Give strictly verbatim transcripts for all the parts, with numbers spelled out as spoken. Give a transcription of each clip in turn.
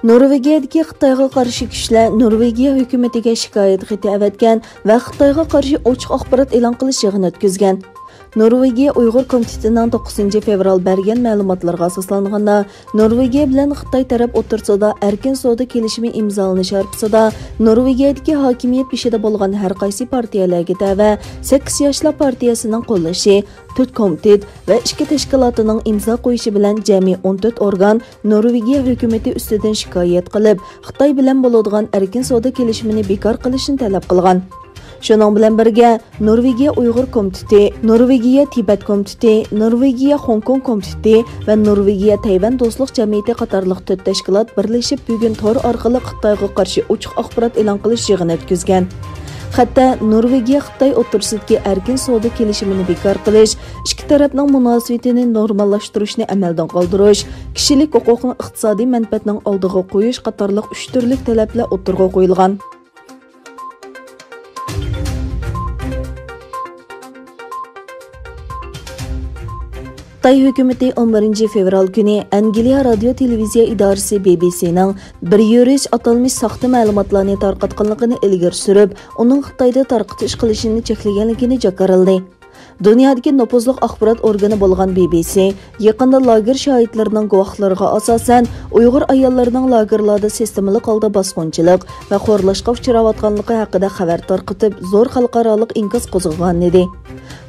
نورۋېگىيەدىكى خىتايغا قارشى كۈچلەر نورۋېگىيە ھۆكۈمىتىگە شىكايەت خېتى ئەۋەتكەن ۋە خىتايغا قارشى ئوچۇق ئاخبارات ئېلان قىلىش يىغىنى ئۆتكۈزگەن. نورۋېگىيە ئۇيغۇر كومىتېتىنىڭ توققۇزىنچى فېۋرال بەرگەن مەلۇماتلىرىغا ئاساسلانغاندا، نورۋېگىيە بىلەن خىتاي تەرەپ ئوتتۇرىسىدا ئەركىن سودا كېلىشىمى ئىمزالىنىش ھارپىسىدا نورۋېگىيەدىكى ھاكىمىيەت بېشىدا بولغان ھەر قايسى پارتىيەلەرگە تەۋە سەككىز ياشلار پارتىيەسىنىڭ قوللىشى، تۆت كومىتېت ۋە ئىككى تەشكىلاتىنىڭ ئىمزا قويۇشى بىلەن جەمئىي ئون تۆت ئورگان نورۋېگىيە ھۆكۈمىتى ئۈستىدىن شىكايەت قىلىپ، خىتاي بىلەن بولىدىغان ئەركىن سودا كېلىشىمىنى بىكار قىلىشنى تەلەپ قىلغان. شۇنىڭ بىلەن بىرگە، نورۋېگىيە ئۇيغۇر كومىتېتى، نورۋېگىيە تىبەت كومىتېتى، نورۋېگىيە خوڭكوڭ كومىتېتى ۋە نورۋېگىيە تەيۋەن دوستلۇق جەمئىيىتى قاتارلىق تۆت تەشكىلات بىرلىشىپ بۈگۈن تور ئارقىلىق خىتايغا قارشى ئوچۇق ئاخبارات ئېلان قىلىش يىغىنى ئۆتكۈزگەن. خەتتە نورۋېگىيە خىتاي ئوتتۇرىسىدىكى ئەركىن سودا كېلىشىمىنى بىكار قىلىش، ئىككى تەرەپنىڭ مۇناسىۋىتىنى نورماللاشتۇرۇشنى ئەمەلدىن قالدۇرۇش، كىشىلىك ھوقۇقنى ئىقتىسادىي مەنپەئەتنىڭ ئالدىغا قويۇش قاتارلىق ئۈچ تۈرلۈك تەلەپلەر ئوتتۇرىغا قويۇلغان. خىتاي ھۆكۈمىتى ئون بىرىنچى فېۋرال كۈنى ئەنگلىيە رادىيو تېلېۋىزىيە ئىدارىسى بى بى سىنىڭ بىر يۈرۈش ئاتالمىش ساختا مەلۇماتلارنى تارقاتقانلىقىنى ئىلگىرى سۈرۈپ، ئۇنىڭ خىتايدا تارقىتىش قىلىشىنى چەكلىگەنلىكىنى جاكارلىدى. دۇنيادىكى نوپۇزلۇق ئاخبارات ئورگىنى بولغان بى بى سى يېقىندا لاگېر شاھىتلىرىنىڭ گۇۋاھلىرىغا ئاساسەن، ئۇيغۇر ئاياللىرىنىڭ لاگېرلاردا سىستېمىلىق ھالدا باسقۇنچىلىق ۋە خورلاشقا ئۇچراۋاتقانلىقى ھەققىدە خەۋەر تارقىتىپ، زور خەلقئارالىق ئىنكاس قوزغىغانىدى.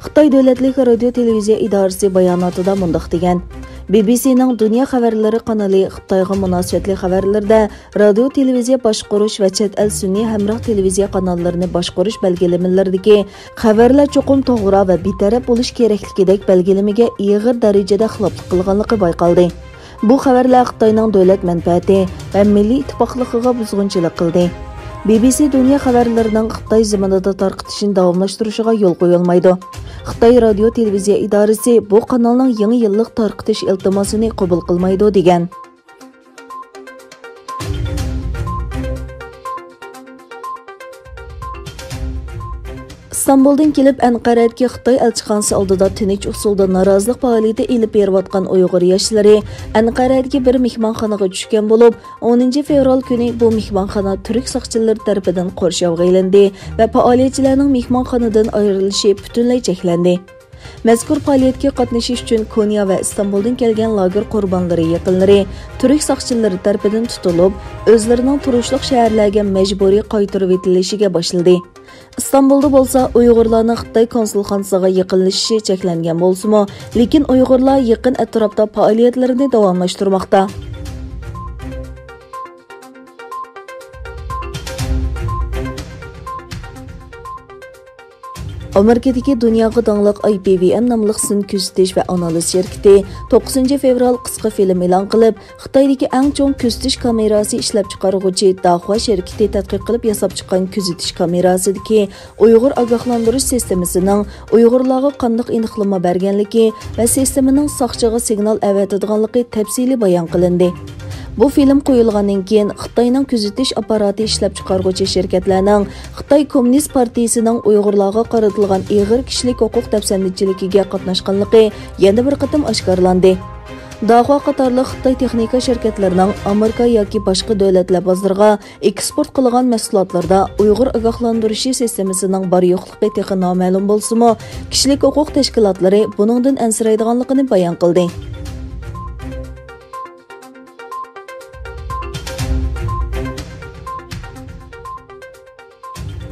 خىتاي دۆلەتلىك رادىيو تېلېۋىزىيە ئىدارىسى باياناتىدا مۇنداق دېگەن: بى بى سىنىڭ دۇنيا خەۋەرلىرى قانىلى خىتايغا مۇناسىۋەتلىك خەۋەرلىرىدە رادىيو تېلېۋىزىيە باشقۇرۇش ۋە چەت ئەل سۈنئىي ھەمراھ تېلېۋىزىيە قاناللىرىنى باشقۇرۇش بەلگىلىمىلىرىدىكى خەۋەرلەر چوقۇم توغرا ۋە بىتەرەپ بولۇش كېرەكلىكىدەك بەلگىلىمىگە ئېغىر دەرىجىدە خىلاپلىق قىلغانلىقى بايقالدى. بۇ خەۋەرلەر خىتاينىڭ دۆلەت مەنپەئەتى ۋە مىللىي ئىتتىپاقلىقىغا بۇزغۇنچىلىق قىلدى. بى بى سى دۇنيا خەۋەرلىرىنىڭ خىتاي زېمىنىدا تارقىتىشىنى داۋاملاشتۇرۇشىغا يول قويۇلمايدۇ. خىتاي رادىيو تېلېۋىزىيە ئىدارىسى بۇ قانالنىڭ يېڭى يىللىق تارقىتىش ئىلتىماسىنى قوبۇل قىلمايدۇ، دېگەن. ئىستانبۇلدىن كېلىپ، ئەنقەرەدىكى خىتاي ئەلچىخانىسى ئالدىدا تىنچ ئۇسۇلدا نارازىلىق پائالىيىتى ئېلىپ بېرىۋاتقان ئۇيغۇر ياشلىرى ئەنقەرەدىكى بىر مېھمانخانىغا چۈشكەن بولۇپ، ئونىنچى فېۋرال كۈنى بۇ مېھمانخانا تۈرك ساقچىلىرى تەرىپىدىن قورشاۋغا ئېلىندى ۋە پائالىيەتچىلەرنىڭ مېھمانخانىدىن ئايرىلىشى پۈتۈنلەي چەكلەندى. مەزكۇر پائالىيەتكە قاتنىشىش ئۈچۈن كونيا ۋە ئىستانبۇلدىن كەلگەن لاگېر قۇربانلىرى يېقىنلىرى تۈرك ساقچىلىرى تەرىپىدىن تۇتۇلۇپ، ئۆزلىرىنىڭ تۇرۇشلۇق شەھەرلەرگە مەجبۇرىي قايتۇرۇۋېتىلىشىگە باشلىدى. ئىستانبۇلدا بولسا ئۇيغۇرلارنىڭ خىتاي كونسۇلخانىسىغا يېقىنلىشىشى چەكلەنگەن بولسىمۇ، لېكىن ئۇيغۇرلار يېقىن ئەتراپتا پائالىيەتلىرىنى داۋاملاشتۇرماقتا. ئامېرىكىدىكى دۇنياغا داڭلىق ئاي پى ۋى ئېم ناملىق سىن كۆزىتىش ۋە ئانالىز شىركىتى توققۇزىنچى فېۋرال قىسقا فىلىم ئېلان قىلىپ، خىتايدىكى ئەڭ چوڭ كۆزىتىش كامېراسى ئىشلەپچىقارغۇچى داخۇا شىركىتى تەتقىق قىلىپ ياساپ چىققان كۆزىتىش كامېراسىدىكى ئۇيغۇر ئاگاھلاندۇرۇش سىستېمىسىنىڭ ئۇيغۇرلارغا قانداق ئېنىقلىما بەرگەنلىكى ۋە سىستېمىنىڭ ساقچىغا سىگنال ئەۋەتىدىغانلىقى تەپسىلىي بايان قىلىندى. بۇ فىلىم قويۇلغاندىن كېيىن، خىتاينىڭ كۆزىتىش ئاپپاراتى ئىشلەپچىقارغۇچى شىركەتلەرنىڭ خىتاي كوممۇنىست پارتىيىسىنىڭ ئۇيغۇرلارغا قارىتىلغان ئېغىر كىشىلىك ھوقۇق دەپسەندىچىلىكىگە قاتناشقانلىقى يەنە بىر قېتىم ئاشكارىلاندى. داخۇا قاتارلىق خىتاي تېخنىكا شىركەتلىرىنىڭ ئامېرىكا ياكى باشقا دۆلەتلەر بازىرىغا ئېكسپورت قىلغان مەھسۇلاتلاردا ئۇيغۇر ئاگاھلاندۇرۇشى سىستېمىسىنىڭ بار-يوقلۇقى تېخى نامەلۇم بولسىمۇ، كىشىلىك ھوقۇق تەشكىلاتلىرى بۇنىڭدىن ئەنسىرەيدىغانلىقىنى بايان قىلدى.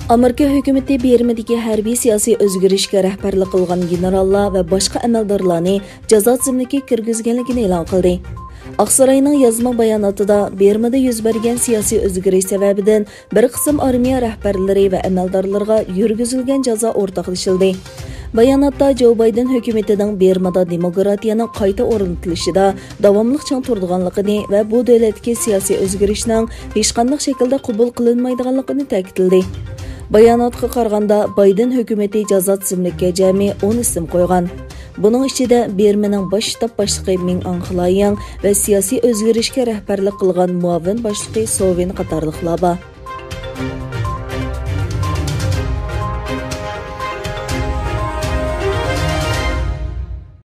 ئامېرىكا ھۆكۈمىتى بىرمىدىكى ھەربىي سىياسىي ئۆزگىرىشكە رەھبەرلىك قىلغان گېنېراللار ۋە باشقا ئەمەلدارلارنى جازا تىزىملىكىگە كىرگۈزگەنلىكىنى ئېلان قىلدى. ئاقساراينىڭ يازما باياناتىدا، بىرمىدە يۈز بەرگەن سىياسىي ئۆزگىرىش سەۋەبىدىن بىر قىسىم ئارمىيە رەھبەرلىرى ۋە ئەمەلدارلىرىغا يۈرگۈزۈلگەن جازا ئورتاقلىشىلدى. باياناتتا جو بايدېن ھۆكۈمىتىنىڭ بىرمىدا دېموكراتىيەنىڭ قايتا ئورنىتىلىشىدا داۋاملىق چىڭ تۇرىدىغانلىقىنى ۋە بۇ دۆلەتتىكى سىياسىي ئۆزگىرىشنىڭ ھېچقانداق شەكىلدە قوبۇل قىلىنمايدىغانلىقىنى تەكىتلىدى. باياناتقا قارىغاندا، بايدېن ھۆكۈمىتى جازا تىزىملىكىگە جەمئىي ئون ئىسىم قويغان. بۇنىڭ ئىچىدە بىرمىنىڭ باش شتاب باشلىقى مىڭ ئاڭ خىلايىڭ ۋە سىياسىي ئۆزگىرىشكە رەھبەرلىك قىلغان مۇئاۋىن باشلىقى سوۋىن قاتارلىقلار بار.